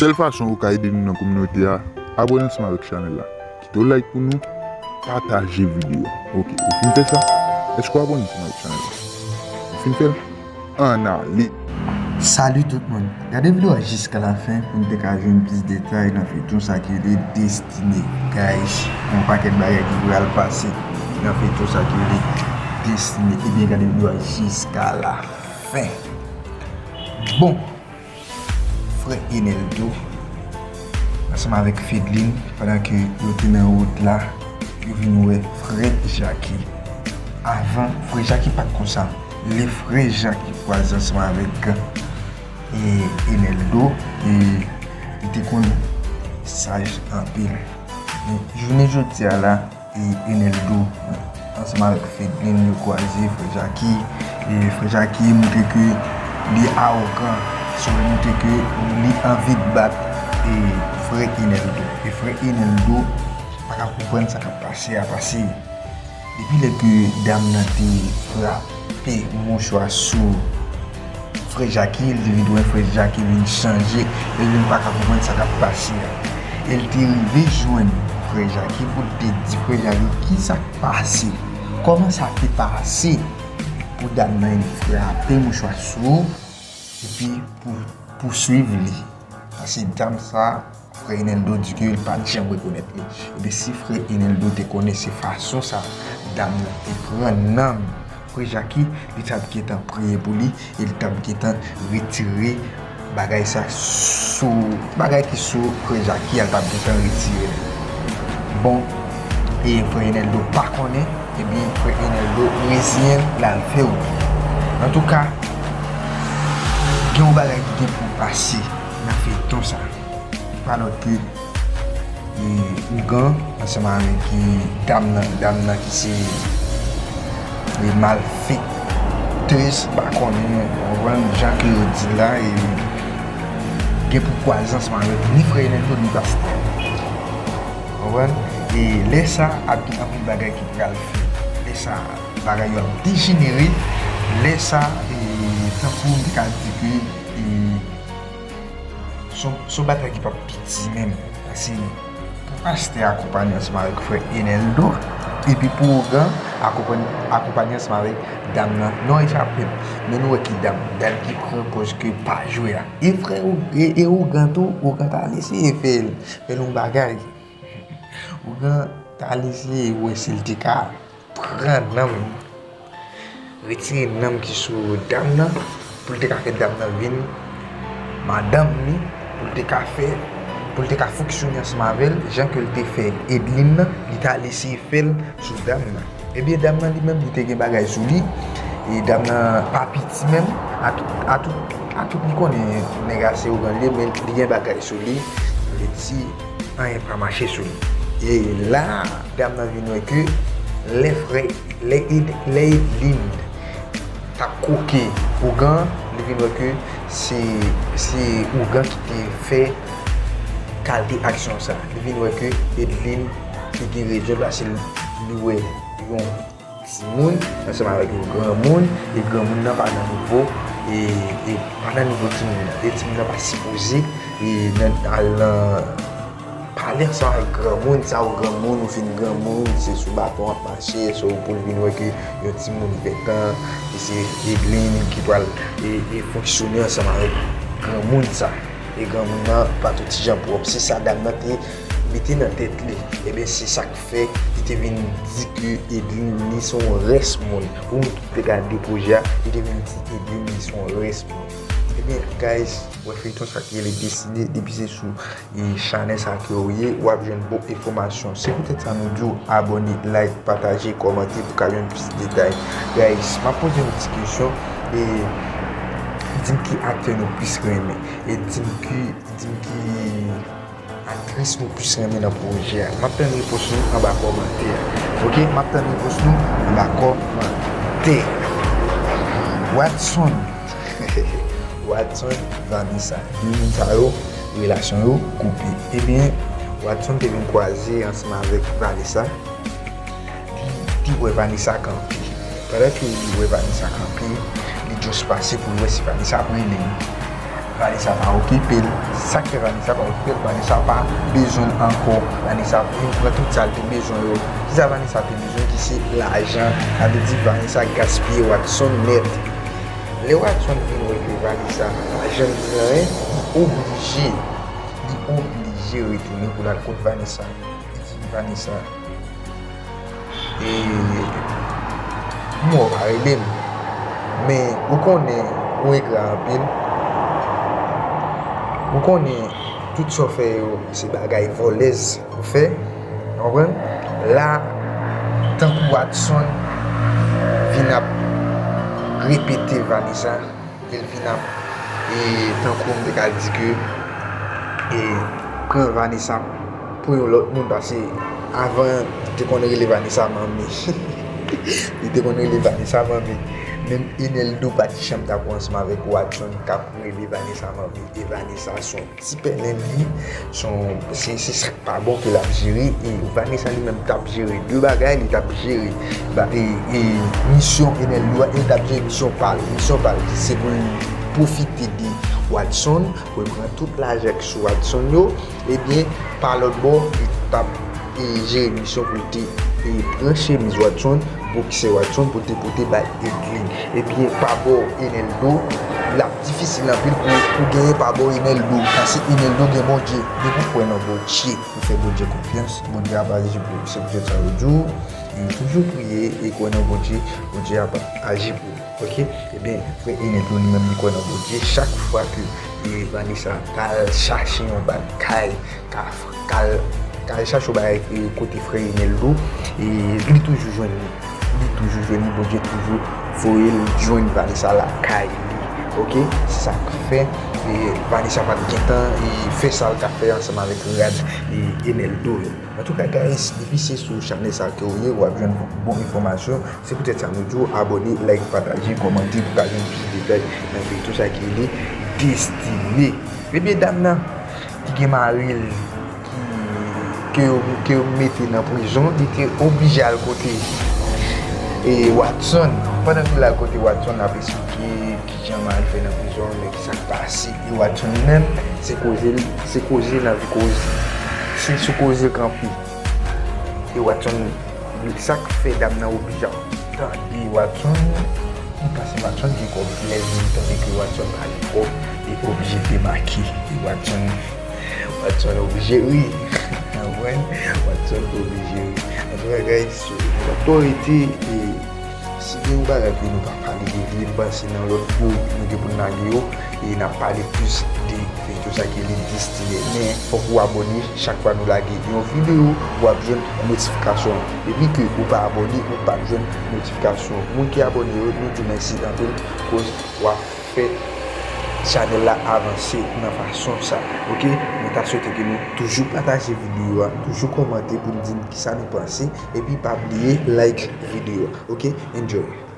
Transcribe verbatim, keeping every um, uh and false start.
Sèl fason ou ka ede nou nan kominote a, abòne ansanm avèk chanèl la. Kite yon like pou nou, pataje videyo a. Ok, ou fin fè sa? Èske w abòne ansanm avèk chanèl la? Ou fin fè l? Ann ale! Salut tout moun! Gade videyo a jiska lafen pou n te ka jwenn plis detay nan feyton sa ki rele Destiny. Guys, yon pakèt bagay ki pral pase nan feyton sa ki rele Destiny. Ebyen, gade videyo a jiska lafen. Bon, frè Eneldo ansanm avèk Fedlin, pandan ke yo te nan wout la, yo vin wè frè Jackie. Avan, frè Jackie pa t konsa. Lè frè Jackie kwaze ansanm avèk, e, Eneldo, e, li te konn saj anpil. Men, jounen jodi a la, e, Eneldo ansanm avèk Fedlin yo kwaze, frè Jackie, e, frè Jackie montre ke li awogan, sa vle montre ke li anvi bat, e, frè Eneldo. E frè Eneldo pa ka konprann sa k ap pase a, pase depi lè ke dam nan te frape mouchwa sou frè Jackie, li te vin wè frè Jackie vin chanje, e li vin pa ka konprann sa k ap pase a. E l te rive jwenn frè Jackie pou l te di frè Jackie kisa k pase, kòman sa te pase pou dam nan frape mouchwa sou ou, epi pou pouswiv li. Paske dam sa, frè Eneldo di ke li pa t janm rekonèt li. Ebyen, si frè Eneldo te konnen se fason sa dam nan te pran nanm frè Jackie, li t ap gentan priye pou li, e li t ap gentan retire bagay sa sou, bagay ki sou frè Jackie a, li t ap gentan retire l. Bon, e frè Eneldo pa konnen, ebyen, frè Eneldo reziyen l, l al fè wout li. Antouka, gen yon bagay ki gen pou pase nan feyton sa. Pa lòt ke, e, ougan ansanm avèk, e, dam nan, dam nan ki se, e, malfektèz, pa konnen, w konprann, jan ke yo di l la, e, gen pou kwaze ansanm avèk ni frè Eneldo ni pastè. W konprann? E lè sa, ap gen anpil bagay ki pral fèt. Lè sa, bagay yo ap dejenere. Lè sa, e, tankou m te ka di ke, e, son, son batay ki p ap piti menm. Paske pou pastè akonpanye ansanm avèk frè Eneldo, epi pou ougan akonpanye, akonpanye ansanm avèk dam nan. Non, echape m. Men nou wè ki dam, dam ki pran pòz ke pa jwe a. E frè, e, e ougan tou, ougan t al eseye fè l, fè l yon bagay. Ougan t al eseye wè si l te ka pran nanm, retire nanm ki sou dam nan, pou l te ka fè dam nan vin madanm li, pou l te ka fè, pou l te ka fonksyone ansanm avè l, jan ke l te fè Edlin nan, li t al eseye fè l sou dam nan. Ebyen, dam nan li menm, li te gen bagay sou li, e dam nan pa piti menm, a tout, a tout, a tout li konnen nèg a se ougan li ye, men li gen bagay sou li, sa vle di, anyen pa mache sou li. E la, dam nan vin wè ke lè frè, lè Ed-, lè Edlin t ap koke ougan, li vin wè ke se, se ougan ki te fè kalte aksyon sa. Li vin wè ke Edlin te gen rezon, paske li wè yon timoun ansanm avèk yon granmoun, e granmoun nan pa nan nivo, e, e pa nan nivo timoun nan. E timoun nan pa sipoze, e, nan, al nan pale ansanm avèk granmoun sa, ou granmoun, ou fin granmoun, se sou baton w ap mache, se ou pou l vin wè ke yon timoun vèt an, e se Edlin ki pral, e, e fonksyone ansanm avèk granmoun sa. E granmoun nan pa t yon ti jan pwòp. Se sa dam nan te mete nan tèt li. Ebyen, se sa k fè li te vin di ke Edlin li se yon rès moun. Ou menm ki te gade pwojè a, li te vin di Edlin li se yon rès moun. Ebyen, guys, wè feyton sa ki rele Destiny, depi se sou, e, chanèl sa ke w ye, w ap jwenn bon enfòmasyon. Se poutèt sa nou di w abòne, like, pataje, kòmante pou ka jwenn plis detay. Guys, m ap poze yon ti kesyon, e di m ki aktè nou plis renmen. E di m ki, di m ki aktris nou plis renmen nan pwojè a. M ap tann repons nou anba kòmantè a. Ok, m ap tann repons nou anba kòmantè. Watson. Watson, Vanessa. De moun sa yo, relasyon yo koupe. Ebyen, Watson te vin kwaze ansanm avèk Vanessa. Li, li wè Vanessa kanpe. Pandan ke li wè Vanessa kanpe, li just pase pou l wè si Vanessa ap rele l. Vanessa pa okipe l. Sa k fè Vanessa pa okipe l? Vanessa pa bezwen l ankò. Vanessa vin pran tout sa l te bezwen yo. Kisa Vanessa te bezwen ki se lajan? Sa vle di Vanessa gaspiye Watson nèt. Lè Watson vin wè ke Vanessa pa janm gen anyen, li oblije, li oblije retounen pou l al kot Vanessa. Li di Vanessa, e mò pa rele m. Men ou konnen ou engra anpil. Ou konnen tout sa w fè yo se bagay vòlèz ou fè. Ou konprann? La, tankou Watson vin ap repete Vanessa, e l vin ap, e tankou m te ka di ke, e pran Vanessa pou yon lòt moun, paske avan, li te konn rele Vanessa manmi. Li te konn rele Vanessa manmi. Menm Eneldo pa t janm dakò ansanm avèk Watson k ap rele Vanessa manmi. E Vanessa se yon ti pèlen li, se yon, se, se sa k pa bon ke l ap jere. E Vanessa li menm t ap jere de bagay, li t ap jere ba, e, e misyon Eneldo a, e li t ap jere misyon pa l. Misyon pa l, se pou l pwofite de Watson, pou l pran tout lajan k sou Watson yo. Ebyen, pa lòt bò, li t ap, e, jere misyon pou l te, e, pran chemiz Watson, bokse Watson pou l te pote bay Edlin. Ebyen, pa bò Eneldo, l ap difisil anpil pou, pou genyen pa bò Eneldo. Paske Eneldo gen Bondye. Depi w kwè nan Bondye, ou fè Bondye konfyans, Bondye ap aji pou ou. Se poutèt sa yo di w, e toujou priye e kwè nan Bondye, Bondye ap aji pou ou. Ok? Ebyen, frè Eneldo li menm li kwè nan Bondye. Chak fwa ke, e, Vanessa t al chache yon bagay, ka, ka, ka al chache yon bagay, e, kote frè Eneldo, e li toujou jwenn li. Li toujou jwenn li, Bondye toujou voye l jwenn Vanessa lakay li. Ok? Se sa k fè, e, Vanessa pa t gentan, e, fè sa l t ap fè ansanm avèk rad, e, Eneldo yo. Antouka, guys, depi se sou chanèl sa ke w ye, w ap jwenn bon enfòmasyon. Se poutèt sa nou di w abòne, like, pataje, kòmante pou ka jwenn plis detay nan feyton sa ki rele Destine. Ebyen, dam nan ki gen mari l, ki, ke yo, ke yo mete nan prizon, li te oblije al kote, e, Watson. Pandan ke l al kote Watson, l ap esplike kijan mari l fè nan prizon, men kisa k pase. E Watson li menm, se koze l, se koze l anvi koze. Se sou koze l kanpe. E Watson, sa k fè dam nan oblije ap tande Watson, li panse Watson gen kòb. Lè l vin tande ke Watson pa gen kòb, li oblije demake. E Watson, Watson oblije ri. Ou konprann? Watson oblije ri. Antouka, guys, otorite, e si gen yon bagay ke nou pa pale de li, m panse nan lòt videyo nou gen pou n lage yo, e n ap pale plis de feyton sa ki rele Destine. Men fòk ou abòne chak fwa nou lage yon videyo, w ap jwenn notifikasyon. Depi ke ou pa abòne, ou p ap jwenn notifikasyon. Moun ki abòne yo, nou di w mèsi anpil, koz w ap fè chanèl la avanse nan fason sa. Ok? Mwen ta swete ke nou toujou pataje videyo a, toujou kòmante pou n di n kisa nou panse, epi pa bliye like videyo a. Ok? Enjoy!